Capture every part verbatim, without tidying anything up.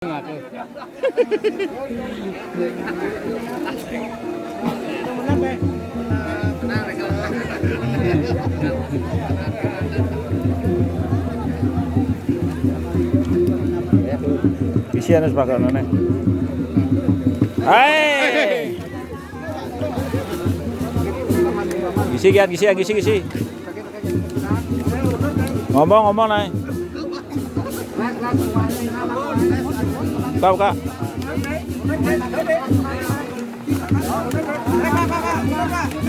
Isian wis pakai nane. Hai. Gisi kian, gisi, gisi, gisi. Ngomong, ngomong nae. Buka, buka.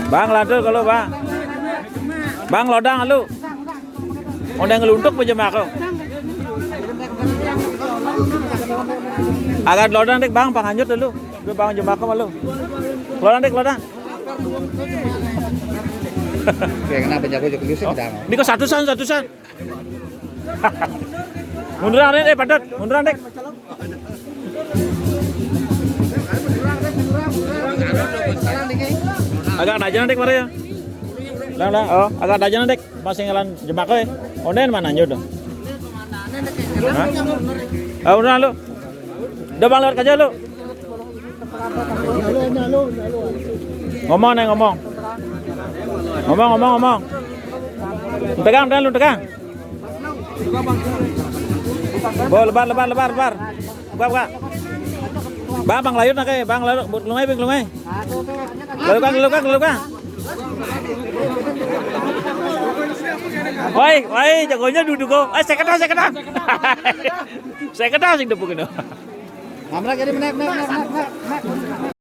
Bang, lantur kalau, Bang. Bang, lodang lu. Ondeng ngeluntuk aja mako. Agak lodang dik, Bang, panganyut lu. Gue, Bang, jemako malu. Lodang dik, lodang. Kayak kenapa jago-jago lusik dah. Ini kok satusan, satusan. Munduran, Dik, eh, padat. Munduran, Dik. Agak ada aja, Dik, mari ya. Lang, lang. Oh, agak ada aja, Dik. Masih ngelan jemak, eh. Onden mana nyudo? Hah? Ah, udah lu. Udah, Bang, lewat aja lu. Ngomong nih, ngomong. Ngomong, ngomong, ngomong. Tegang, tegang, lu tegang. Bo, lebar, lebar, lebar, lebar. Buka, buka. Bang, Bang, layut nak, eh. Bang, layut, buat lumai, Bang, lumai. Lalu kan, lalu kan, lalu kan. Woi, woi, jagonya duduk kok. Eh, saya kena, saya kena. Saya kena sing depuk ini. Amra kiri, menek, menek, menek, menek, menek.